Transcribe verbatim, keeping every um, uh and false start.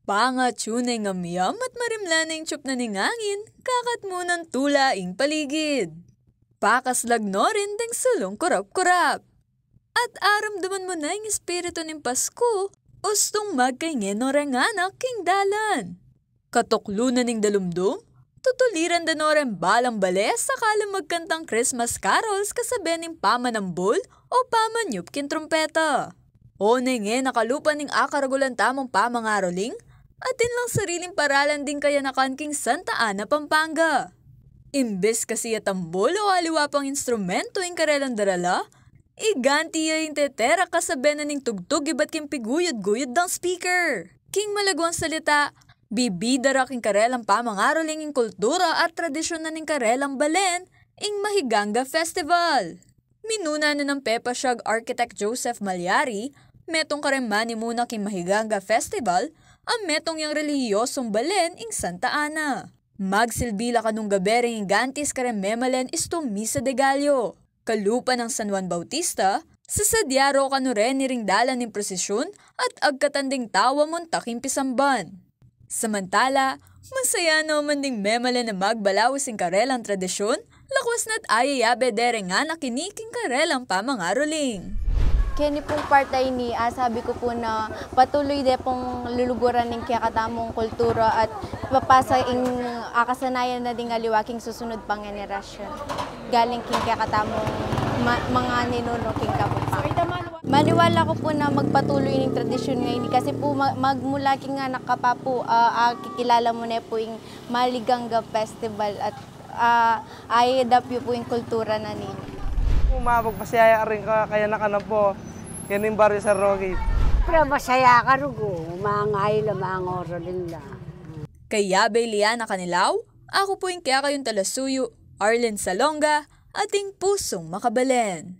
Pangatsu ne ing amyam at marimla ne ing tsup na ning angin, kakatmu nang tula ing paligid. Pakaslag no rin deng sulung kurap-kurap. At aramdaman mu na ing espiritu ning Pasku, ustung magkainge no reng anak king dalan. Katuklu na ning dalumdum, tutuliran da no reng balang bale, saka la magkantang Christmas carols kasabe ning pamanambul o pamanyup king trumpeta. O neng e na kalupa ning akaragulan tamung pamangaruling, atin lang sariling paralan ding kayanakan king Santa Ana, Pampanga. Imbes kasi a tambul o aliwa pang instrumentu ing karelang darala, iganti ya ing teterak kasabe na ning tugtug ibat king piguyud-guyud dang speaker. King malaguang salita, bibida ra king karelang pamangaruling ing kultura at tradisyun na ning karelang balen, ing Mahiganga Festival. Minuna na nang pepasyag Architect Joseph Malyari, metung kareng manimuna king Mahiganga Festival, a metung yang relihiyosung balen ing Santa Ana. Magsilbi la kanung gabe ring igantis kareng memalen istung Misa de Gallo. Kalupa nang San Juan Bautista, sasadya ro kanu reni ring dalan ning prosisyun at agkatan ding tau a munta king pisamban. Samantala, masaya no man ding memalen a magbalaus ing karelang tradisyun, lakwas na't ayayabe de reng anak ini king karelang pamangaruling. Keni pung part a ini, ah, sabi ku pu na patuloy de pung luluguran ing kekatamung kultura at papasa ing akasanayan na ding aliwa king susunod pang henerasyon. Galing king kekatamung ma-, mga ninuno king kapwa. Maniwala ku pu na magpatuloy ning tradisyun ngeni kasi pu ma-, magmula king anak ka pa pu, ah, ah, kikilala mu ne pu ing Maliganga Festival at, ah, ay-adapt yu pu ing kultura na nini. Pu, mapagpasaya ring ka-, kayanakan na pu, keni ing Baryo San Roque. Pra masaya ka rugu, mangaila, mangoraling la. Kaya Beliana Canilaw, aku pu ing kekayung talasuyu, Arlen Salonga, ating pusung makabalen.